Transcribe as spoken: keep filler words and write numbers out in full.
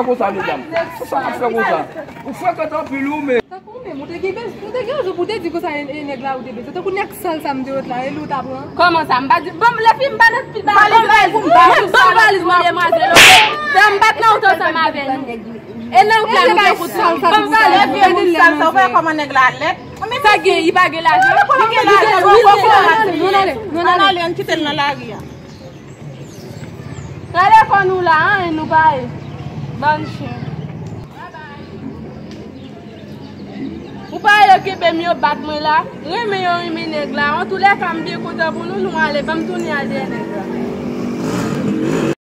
fè konsa, medam? Pou sa n ap fè konsa? Ou frekant anpil, ou, men. Tankou ou menm, ou te gen bez-, ou te gen yon jou pou w te di konsa e, e nèg la ou te bezwen. Tankou nèg sal sa m te wè la, e li w ta pran? Kòman sa? M pa di, bon, lèfi m pa nan pil bagay. Ban m valiz mwen, ban m valiz mwen, demwazèl, oke? Dan m pa t nan wout ansanm avè nou. E nan wout la nou te wout. Ban m valiz mwen. Vye moun sal sa, ou pa wè kòman nèg la lèd? Sa gen, li pa gen lajan. Li gen lajan, nou fò fò. Ann ale, ann kite l nan lari a. Rale kò nou la, anyen nou pa ye. Bann chen. Ou pa ye Kenbe m, yo bat mwen la. M renmen yo renmen nèg la. Antoulèka, m byen kontan pou nou, nou ale, ban m tounen al dèyè nèg la.